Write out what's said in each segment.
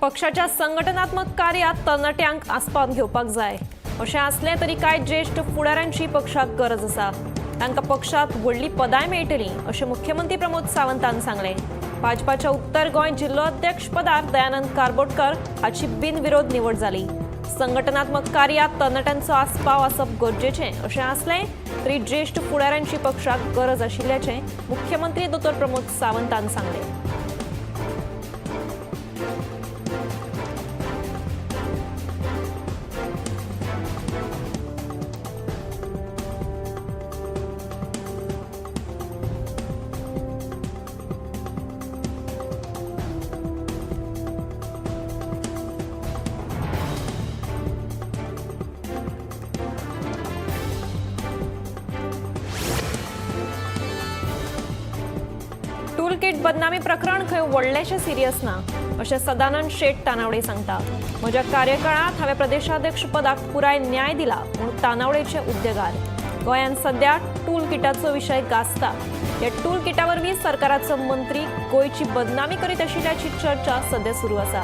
पक्षाच्या संघटनात्मक कार्यात तरणाट्यांक आस्पावन घेवपाक जाय. अशें आसलें तरी कांय ज्येश्ठ फुडाऱ्यांची पक्षाक गरज आसा. तांकां पक्षात व्हडली पदांय मेळटली अशें मुख्यमंत्री प्रमोद सावंतान सांगलें. भाजपाच्या उत्तर गोंय जिल्लो अध्यक्ष पदार दयानंद कारबोटकर हाची बिनविरोध निवड जाली. संघटनात्मक कार्यात तरणाट्यांचो आस्पाव आसप गरजेचें अशें आसलें तरी ज्येश्ठ फुडाऱ्यांची पक्षाक गरज आशिल्ल्याचें मुख्यमंत्री दोतोर प्रमोद सावंतान सांगलें. टूलकिट बदनामी प्रकरण खंय व्हडलेशें सिरियस ना अशें सदानंद शेट तानावडे सांगता. म्हज्या कार्यकाळांत हांवें प्रदेशाध्यक्ष पदाक पुराय न्याय दिला म्हूण तानावडेचे उद्देगार. गोंयांत सद्या टूलकिटाचो विशय गाजता. ह्या टूलकिटा वरवीं सरकाराचो मंत्री गोंयची बदनामी करीत आशिल्ल्याची चर्चा सद्या सुरू आसा.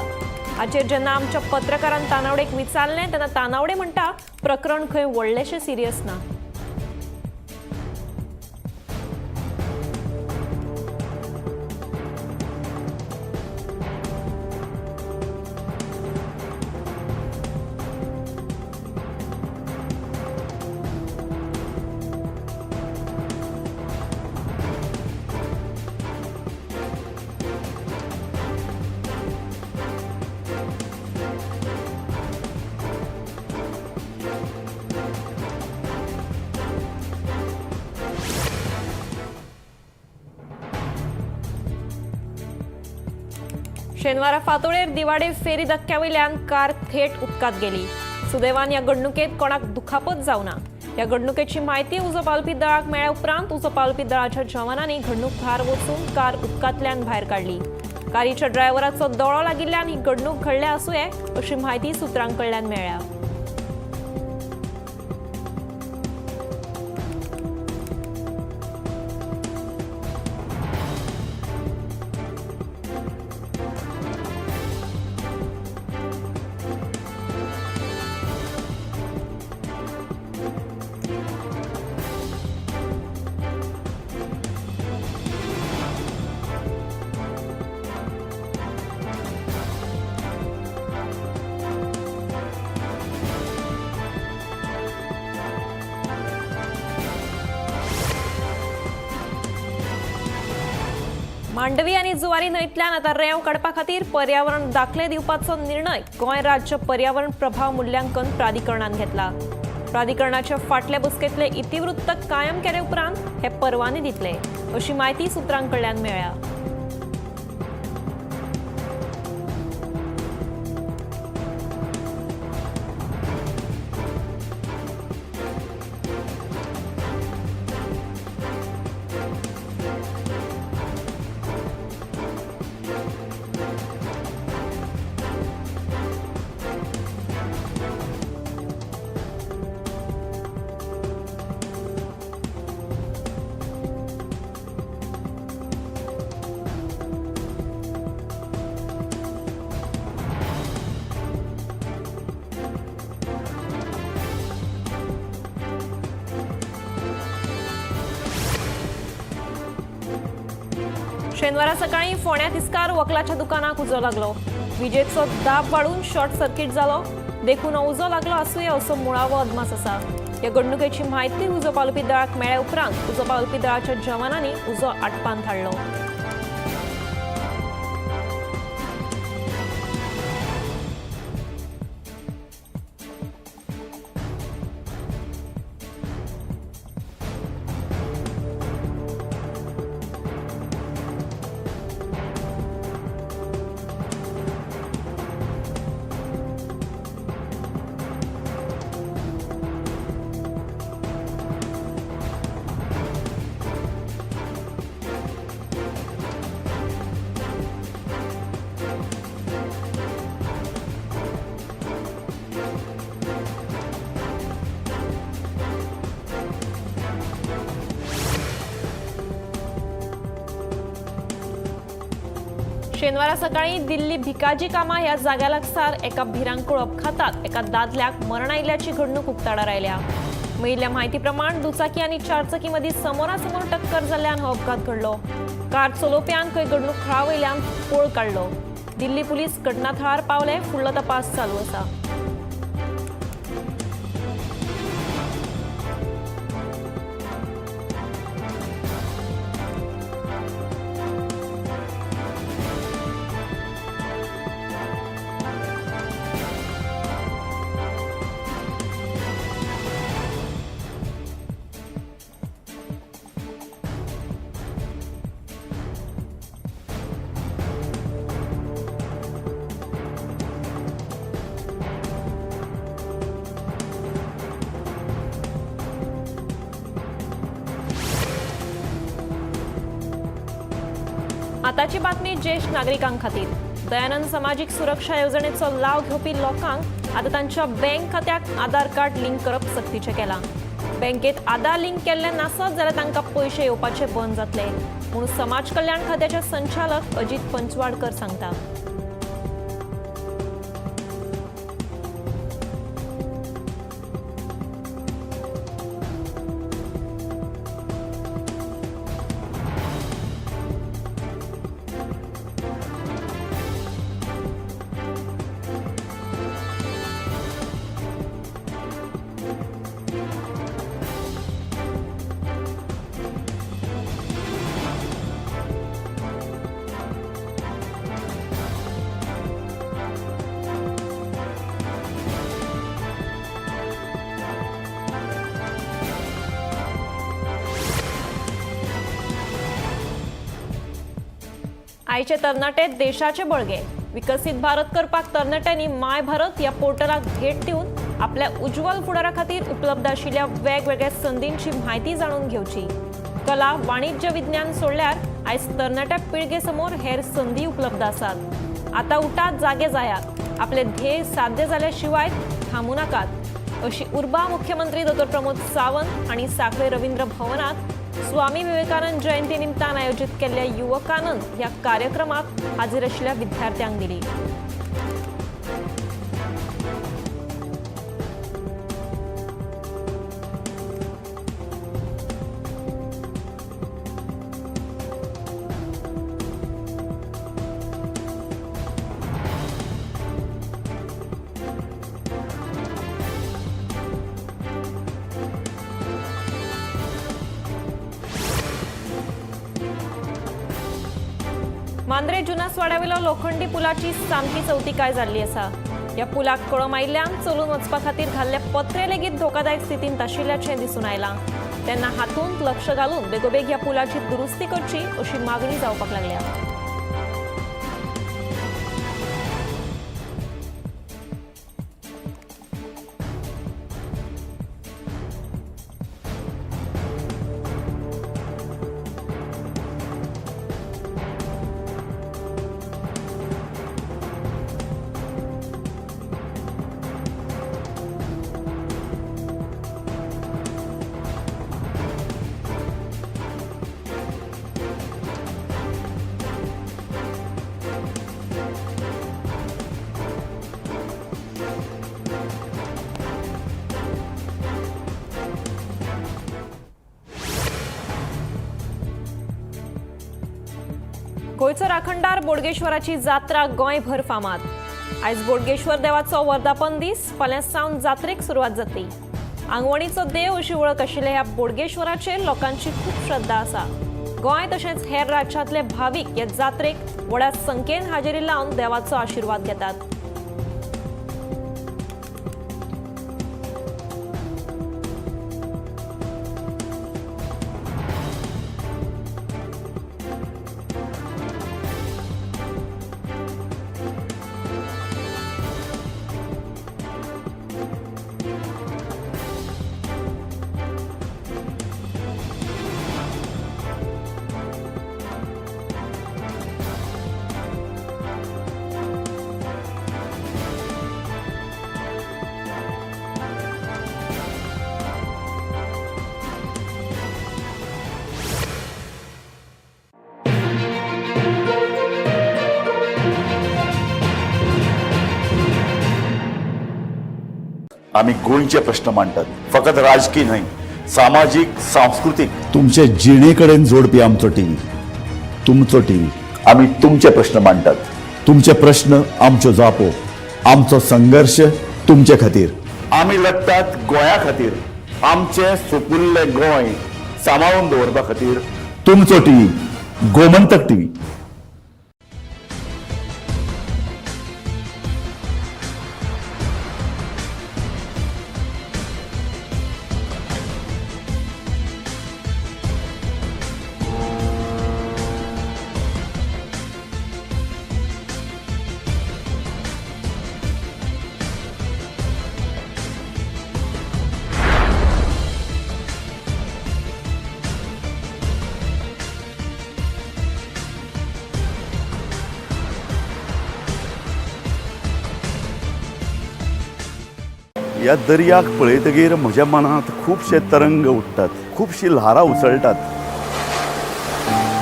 हाचेर जेन्ना आमच्या पत्रकारान तानावडेक विचारलें तेन्ना तानावडे म्हणटा प्रकरण खंय व्हडलेशें सिरियस ना. शेनवारा फांतोडेर दिवाडे फेरी धक्क्या वयल्यान कार थेट उदकांत गेली. सुदैवान ह्या घडणुकेंत कोणाक दुखापत जावना. ह्या घडणुकेची म्हायती उजो पालोवपी दळाक मेळ्ळ्या उपरांत उजो पालोवपी दळाच्या जवानांनी घडणूक थळार वचून कार उदकांतल्यान भायर काडली. कारीच्या ड्रायव्हराचो दोळो लागिल्ल्यान ही घडणूक घडल्या आसुये अशी म्हायती सुत्रां कडल्यान मेळ्ळ्या. मांडवी आनी जुवारी न्हंयतल्यान आतां रेंव काडपा खातीर पर्यावरण दाखले दिवपाचो निर्णय गोंय राज्य पर्यावरण प्रभाव मुल्यांकन प्राधिकरणान घेतला. प्राधिकरणाच्या फाटले बसकेंतले इतिवृत्त कायम केले उपरांत हे परवाने दितले अशी म्हायती सुत्रां कडल्यान मेळ्ळ्या. शेनवारा सकाळी फोंड्या तिस्कार वकलाच्या दुकानाक उजो लागलो. विजेचो दाब वाडून शॉर्ट सर्किट जालो देखून उजो लागलो आसुये असो मुळावो अदमास आसा. ह्या घडणुकेची म्हायती उजो पालोवपी दळाक मेळ्ळ्या उपरांत उजो पालोवपी दळाच्या जवानांनी उजो आटपांत हाडलो. शेनवारा सकाळी दिल्ली भिकाजी कामा ह्या जाग्या लागसार एका भिरांकूळ अपघातात एका दादल्याक मरण आयिल्ल्याची घडणूक उक्ताडार आयल्या. मेळिल्ल्या म्हायती प्रमाण दुचाकी आनी चारचाकी मदीं समोरासमोर टक्कर जाल्ल्यान हो अपघात घडलो. कार चलोवप्यान खंय घडणूक थळा वयल्यान पळ काडलो. दिल्ली पुलीस घटनाथळार पावले. फुडलो तपास चालू आसा. आताची बातमी ज्येष्ठ नागरिकां खातीर. दयानंद समाजीक सुरक्षा येवजणेचो लाव घेवपी लोकांक आतां तांच्या बँक खात्याक आधार कार्ड लिंक करप सक्तीचें केलां. बँकेत आधार लिंक केल्लें नासत जाल्यार तांकां पयशे येवपाचे बंद जातले म्हूण समाज कल्याण खात्याचे संचालक अजित पंचवाडकर सांगता. आयचे तरणाटे देशाचे बळगे. विकसीत भारत करपाक तरणाट्यांनी माय भारत ह्या पोर्टलाक भेट दिवन आपल्या उज्ज्वल फुडारा खातीर उपलब्ध आशिल्ल्या वेगवेगळ्या संदींची म्हायती जाणून घेवची. कला, वाणिज्य, विज्ञान सोडल्यार आयज तरणाट्या पिळगे समोर हेर संदी उपलब्ध आसात. आतां उठात, जागे जायात, आपले ध्येय साध्य जाल्या शिवाय थांबू नाकात, अशी उर्बा मुख्यमंत्री दोतोर प्रमोद सावंत हांणी सांखळे रवींद्र भवनात स्वामी विवेकानंद जयंती निमतान आयोजित केल्ल्या युवकानंद ह्या कार्यक्रमात हाजीर आशिल्ल्या विद्यार्थ्यांक दिली. मांद्रे जुनासवाड्यावेलो लोखंडी पुलाची सामकी चवतिकाय जाल्ली आसा. ह्या पुलाक कळम आयिल्ल्यान चलून वचपा खातीर घाल्ले पत्रे लेगीत धोकादायक स्थितींत आशिल्ल्याचें दिसून आयलां. तेन्ना हातूंत लक्ष घालून बेगोबेग ह्या पुलाची दुरुस्ती करची अशी मागणी जावपाक लागल्या. गोंयचो राखणदार बोडगेश्वराची जात्रा गोंयभर फामाद. आयज बोडगेश्वर देवाचो वर्धापन दीस. फाल्यां सावन जात्रेक सुरवात जातली. आंगवणीचो देव अशी वळख आशिल्ल्या ह्या बोडगेश्वराचेर लोकांची खूब श्रद्धा आसा. गोंय तशेंच हेर राज्यांतले भावीक ह्या जात्रेक व्हडा संख्येन हाजेरी लावन देवाचो आशिर्वाद घेतात. आमी गोंयचे प्रश्न मांडटात, फकत राजकीय न्हय, सामाजीक, सांस्कृतीक, तुमचे जिणे कडेन जोडपी आमचो टीव्ही, तुमचो टीव्ही. आमी तुमचे प्रश्न मांडटात, तुमचे प्रश्न आमच्यो जापो, आमचो संघर्श तुमचे खातीर. आमी लढटात गोंया खातीर, आमचें सुपुल्लें गोंय सांबाळून दवरपा खातीर. तुमचो टीव्ही, गोमंतक टीव्ही. ह्या दर्याक पळयतगीर म्हज्या मनांत खुबशे तरंग उठ्ठात, खुबशीं ल्हारां उसळटात.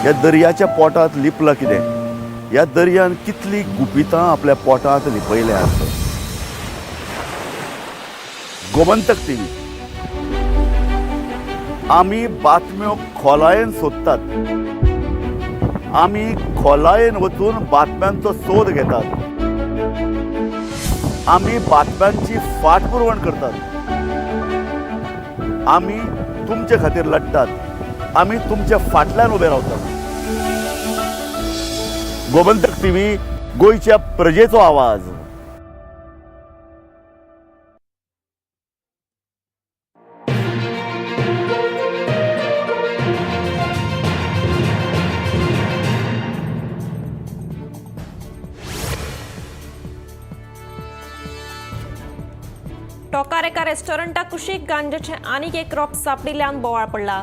ह्या दर्याच्या पोटांत लिपलां कितें? ह्या दर्यान कितलीं गुपितां आपल्या पोटांत लिपयल्यांत? गोमंतक टीव्ही, आमी बातम्यो खोलायेन सोदतात, आमी खोलायेन वचून बातम्यांचो सोद घेतात, आमी बातम्यांची फाटपुरवण करतात, आमी तुमचे खातीर लढटात, आमी तुमच्या फाटल्यान उबे रावतात. गोमंतक टीव्ही, गोंयच्या प्रजेचो आवाज. टोकार एका रेस्टॉरंटा कुशीक गांजाचें आनीक एक रोप सांपडिल्ल्यान बोवाळ पडला.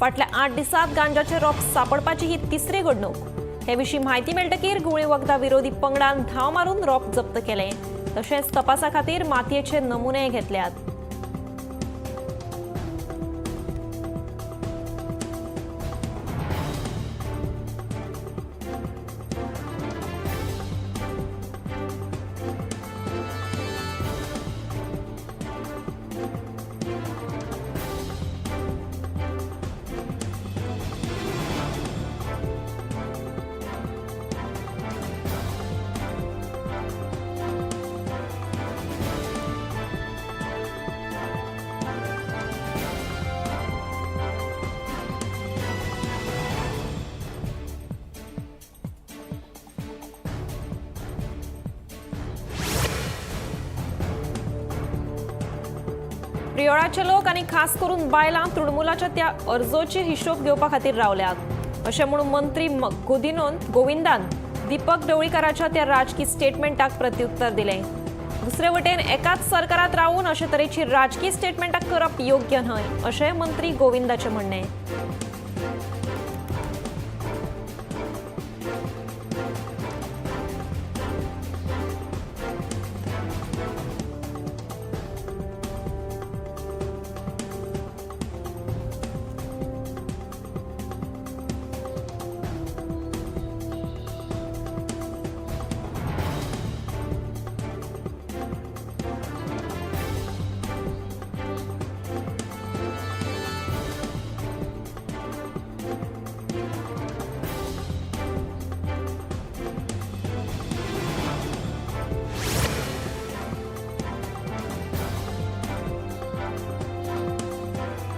फाटल्या 8 दिसांत गांजाचें रोप सांपडपाची ही तिसरी घडणूक. हे विशीं म्हायती मेळटकीर घुंवळे वखदां विरोधी पंगडान धांव मारून रोप जप्त केलें. तशेंच तपासा खातीर मातयेचे नमुने घेतल्यात. प्रियोळाचे लोक आनी खास करून बायलां तृणमूलाच्या त्या अर्जोची हिशोब घेवपा खातीर रावल्यात अशें म्हणून मंत्री गोदिनोन गोविंदान दीपक ढवळीकाराच्या त्या राजकी स्टेटमेंटाक प्रत्युत्तर दिलें. दुसरे वटेन एकाच सरकारात रावून अशे तरेची राजकी स्टेटमेंटां करप योग्य न्हय अशें मंत्री गोविंदाचें म्हणणें.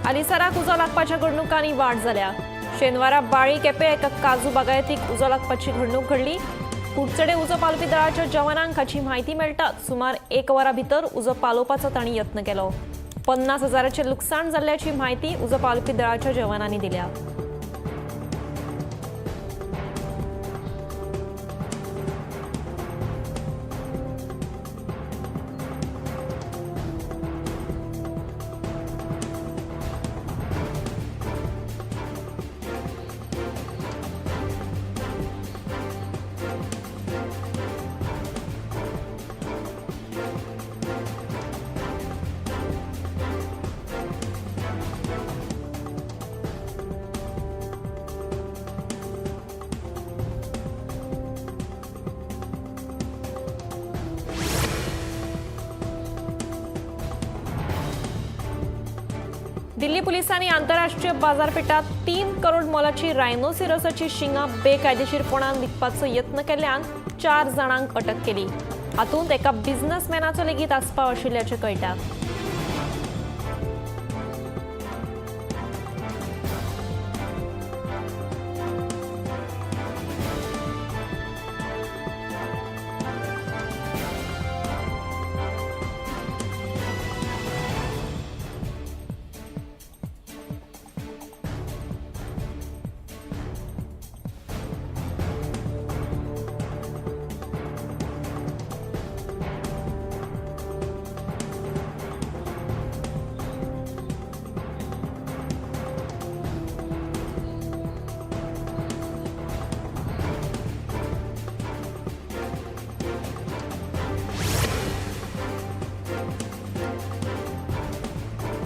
हालींसराक उजो लागपाच्या घडणुकांनी वाड जाल्या. शेनवारा बाळी केपें एका काजू बागायतीक उजो लागपाची घडणूक घडली. कुडचडे उजो पालोवपी दळाच्या जवानांक हाची म्हायती मेळटात सुमार 1 वरा भितर उजो पालोवपाचो तांणी यत्न केलो. 50,000 लुकसाण जाल्ल्याची म्हायती उजो पालोवपी दळाच्या जवानांनी दिल्या. दिल्ली पुलिसांनी आंतरराष्ट्रीय बाजारपेठात 3 करोड मोलाची रायनोसिरसाची शिंगां बेकायदेशीरपणान विकपाचो यत्न केल्ल्यान 4 जाणांक अटक केली. हातूंत एका बिझनेसमॅनाचो लेगीत आस्पाव आशिल्ल्याचें कळटा.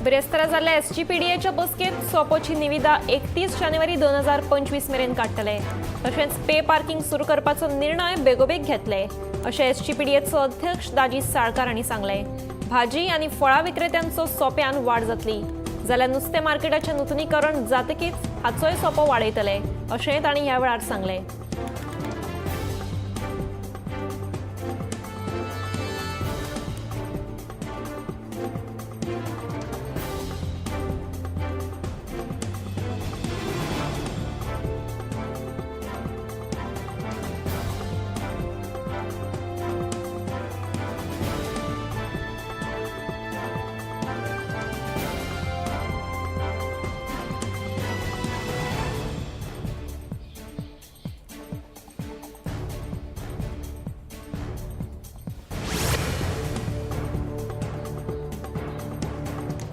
बिरेस्तारा जाल्ल्या एसजीपीडीएच्या बसकेंत सोपोची निविदा 31 जानेवारी 2025 मेरेन काडटले. तशेंच पे पार्किंग सुरू करपाचो निर्णय बेगोबेग घेतले अशें एसजीपीडीएचो अध्यक्ष दाजी साळकार हांणी सांगलें. भाजी आनी फळां विक्रेत्यांचो सोप्यान वाड जातली जाल्यार नुस्तें मार्केटाचें नुतनीकरण जातकीच हाचोय सोपो वाडयतले अशेंय तांणी ह्या वेळार सांगलें.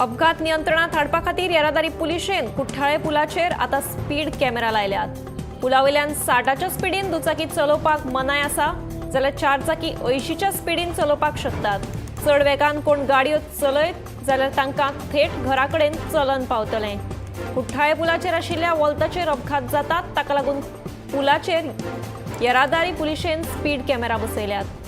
अपघात नियंत्रणात हाडपा खातीर येरादारी पुलिशेन कुठ्ठाळे पुलाचेर आतां स्पीड कॅमेरा लायल्यात. पुला वयल्यान 60च्या स्पिडीन दुचाकी चलोवपाक मनाय आसा जाल्यार 4 चाकी 80च्या स्पिडीन चलोवपाक शकतात. चड वेगान कोण गाडयो चलयत जाल्यार तांकां थेट घरा कडेन चलन पावतलें. कुठ्ठाळे पुलाचेर आशिल्ल्या वोल्ताचेर अपघात जातात ताका लागून पुलाचेर येरादारी पुलिशेन स्पीड कॅमेरा बसयल्यात.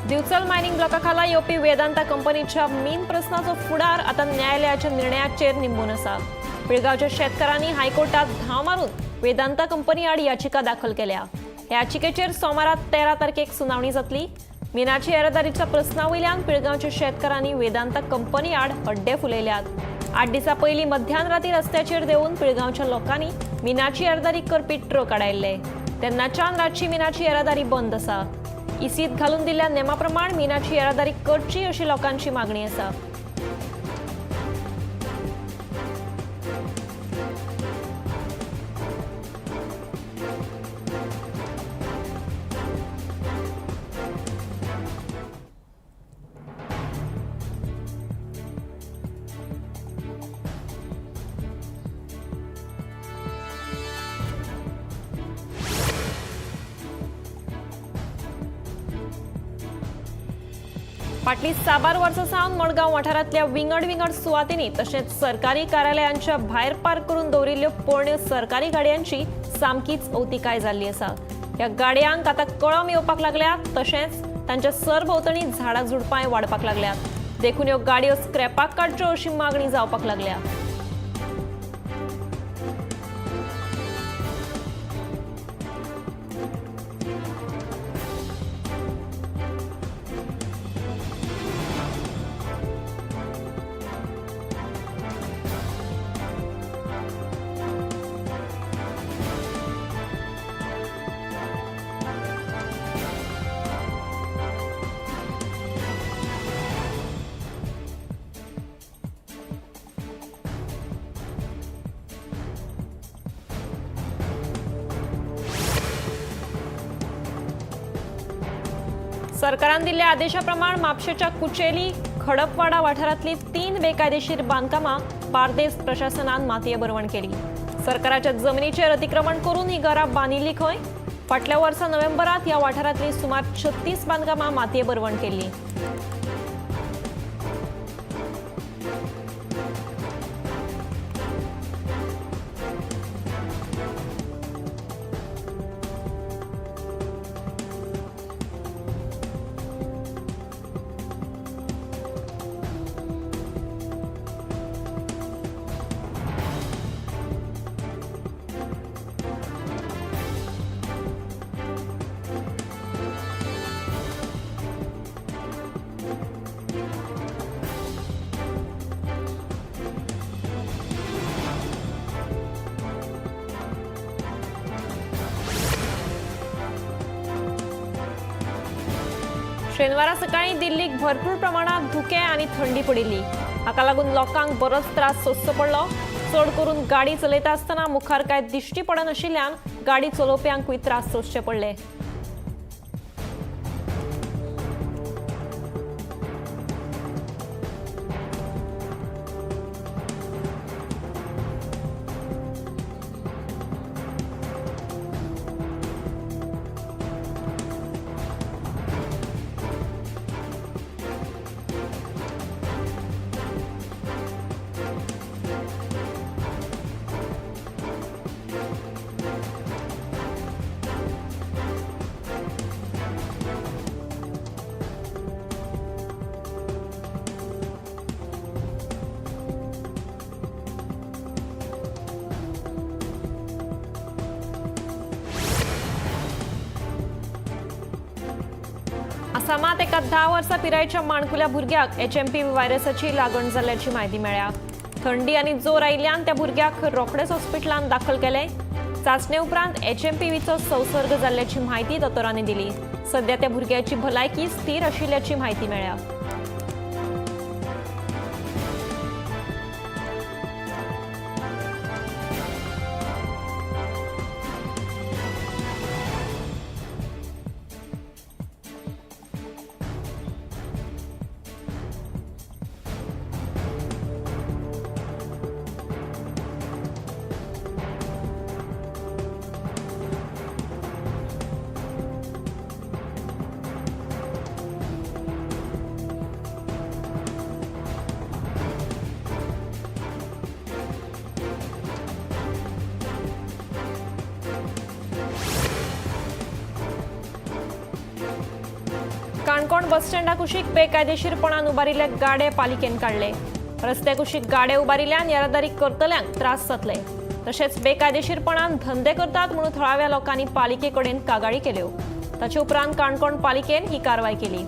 दिवचल मायनिंग ब्लॉका खाला येवपी वेदांता कंपनीच्या मीन प्रस्नाचो फुडार आतां न्यायालयाच्या निर्णयाचेर निंबून आसा. पिळगांवच्या शेतकारांनी हायकोर्टात धांव मारून वेदांता कंपनी आड याचिका दाखल केल्या. ह्या याचिकेचेर सोमारा 13 तारखेक सुनावणी जातली. मिनाची येरादारीच्या प्रस्ना वयल्यान पिळगांवच्या शेतकारांनी वेदांता कंपनी आड हड्डे फुलयल्यात. 8 दिसां पयलीं मध्यान राती रस्त्याचेर देंवून पिळगांवच्या लोकांनी मिनाची येरादारी करपी ट्रक आडायल्ले. तेन्नाच्यान रातची मिनाची येरादारी बंद आसा. इसीत घालून दिल्ल्या नेमाप्रमाण मिनाची येरादारी करची अशी लोकांची मागणी आसा. फाटलीं साबार वर्सां सावन मडगांव वाठारांतल्या विंगड विंगड सुवातींनी तशेंच सरकारी कार्यालयांच्या भायर पार्क करून दवरिल्ल्यो पोरण्यो सरकारी गाडयांची सामकीच अवतिकाय जाल्ली आसा. ह्या गाडयांक आतां कळम येवपाक लागल्यात तशेंच तांच्या सरभोंवतणी झाडां झुडपांय वाडपाक लागल्यात. देखून ह्यो गाडयो स्क्रॅपाक काडच्यो अशी मागणी जावपाक लागल्या. सरकारान दिल्ल्या आदेशाप्रमाण म्हापशेच्या कुचेली खडपवाडा वाठारांतली 3 बेकायदेशीर बांदकामां बार्देस प्रशासनान मातये भरवण केली. सरकाराच्या जमनीचेर अतिक्रमण करून ही घरां बांदिल्ली खंय. फाटल्या वर्सा नोव्हेंबरात ह्या वाठारांतली सुमार 36 बांदकामां मातये भरवण केल्ली. शेनवारा सकाळी दिल्लीक भरपूर प्रमाणात धुकें आनी थंडी पडिल्ली. हाका लागून लोकांक बरोच त्रास सोंसचो पडलो. चड करून गाडी चलयता आसतना मुखार कांय दिश्टी पडनाशिल्ल्यान गाडी चलोवप्यांकूय त्रास सोंसचे पडले. आसामात एका 10 वर्सां पिरायेच्या माणकुल्या भुरग्याक HMPV व्हायरसाची लागण जाल्ल्याची म्हायती मेळ्ळ्या. थंडी आनी जोर आयिल्ल्यान त्या भुरग्याक रोखडेच हॉस्पिटलांत दाखल केले. चांचणे उपरांत HMPVचो संसर्ग जाल्ल्याची म्हायती दोतोरांनी दिली. सध्या त्या भुरग्याची भलायकी स्थिर आशिल्ल्याची म्हायती मेळ्ळ्या. काणकोण बस स्टँडा कुशीक बेकायदेशीरपणान उबारिल्ले गाडे पालिकेन काडले. रस्त्या कुशीक गाडे उबारिल्ल्यान येरादारी करतल्यांक त्रास जातले. तशेंच बेकायदेशीरपणान धंदे करतात म्हणून थळाव्या लोकांनी पालिके कडेन कागाळी केल्यो. ताचे उपरांत काणकोण पालिकेन ही कारवाय केली.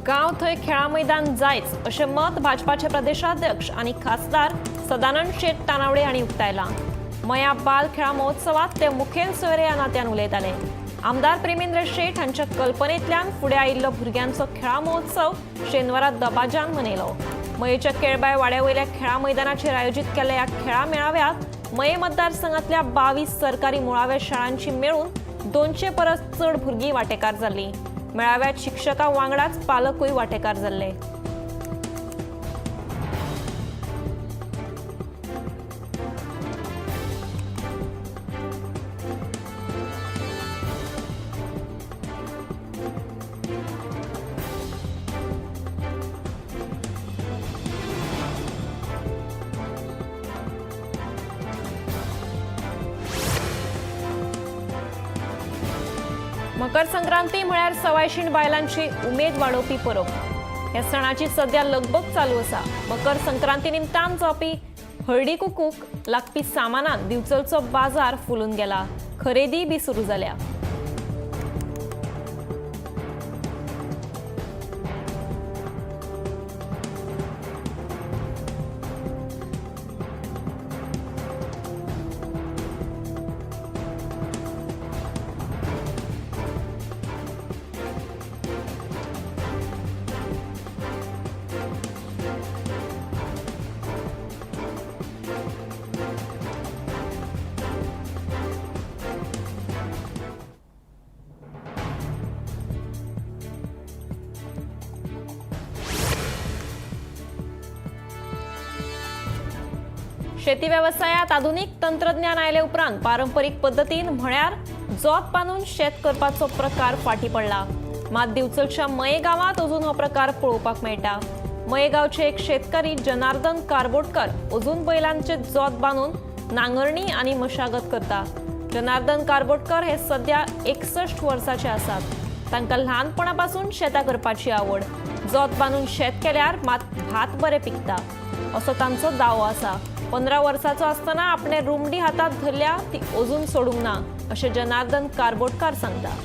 गांव थंय खेळा मैदान जायच अशें मत भाजपाचे प्रदेशाध्यक्ष आनी खासदार सदानंद शेट तानावडे हांणी उक्तायलां. मया बाल खेळा महोत्सवात ते मुखेल सोयरे ह्या नात्यान उलयताले. आमदार प्रेमेंद्र शेट हांच्या कल्पनेंतल्यान फुडें आयिल्लो भुरग्यांचो खेळा महोत्सव शेनवारा दबाज्यान मनयलो. मयेच्या केळबाय वाड्या वयल्या खेळा मैदानाचेर आयोजीत केल्ल्या ह्या खेळा मेळाव्यात मये मतदारसंघांतल्या 22 सरकारी मुळाव्या शाळांची मेळून 200 परस चड भुरगीं वांटेकार जाल्लीं. मेळाव्यात शिक्षकां वांगडाच पालकूय वांटेकार जाल्ले. मकर संक्रांती म्हळ्यार सवायशीण बायलांची उमेद वाडोवपी परब. ह्या सणाची सध्या लगबग चालू आसा. मकर संक्रांती निमतान जावपी हळदी कुकूक लागपी सामानान दिवचलचो बाजार फुलून गेला. खरेदी बी सुरू जाल्या. शेती व्यवसायात आधुनिक तंत्रज्ञान आयले उपरांत पारंपरीक पद्दतीन म्हळ्यार जोत बांदून शेत करपाचो प्रकार फाटी पडला. मात दिवचलच्या मये गांवांत अजून हो प्रकार पळोवपाक मेळटा. मये गांवचे एक शेतकरी जनार्दन कारबोटकर अजून बैलांचे जोत बांदून नांगरणी आनी मशागत करता. जनार्दन कारबोटकर हे सध्या 61 वर्साचे आसात. तांकां ल्हानपणापासून शेतां करपाची आवड. जोत बांदून शेत केल्यार मात भात बरें पिकता असो तांचो दावो आसा. 15 वर्साचो आसतना आपणे रुमडी हातात धरल्या ती अजून सोडूंक ना अशें जनार्दन कारबोटकार सांगता.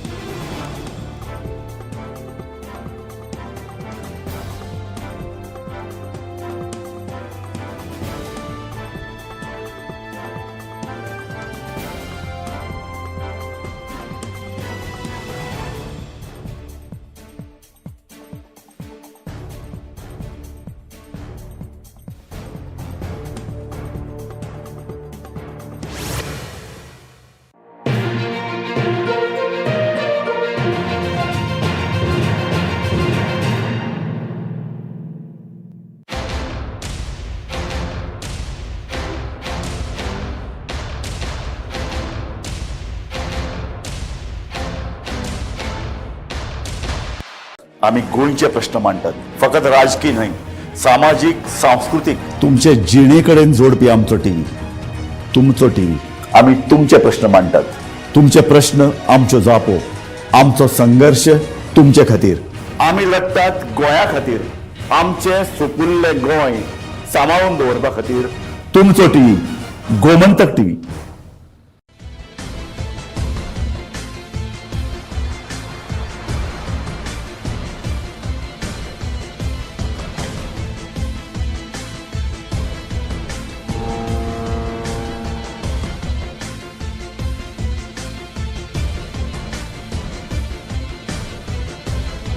आम्ही गोंयचे प्रश्न मांडटात, फकत राजकी न्हय, सामाजीक, सांस्कृतीक, तुमचे जिणे कडेन जोडपी आमचो टीव्ही, तुमचो टीव्ही. आमी तुमचे प्रश्न मांडटात, तुमचे प्रश्न आमच्यो जापो, आमचो संघर्श तुमचे खातीर. आमी लडटात गोंया खातीर, आमचें सुपुल्लें गोंय सांबाळून दवरपा खातीर. तुमचो टीव्ही, गोमंतक टीव्ही.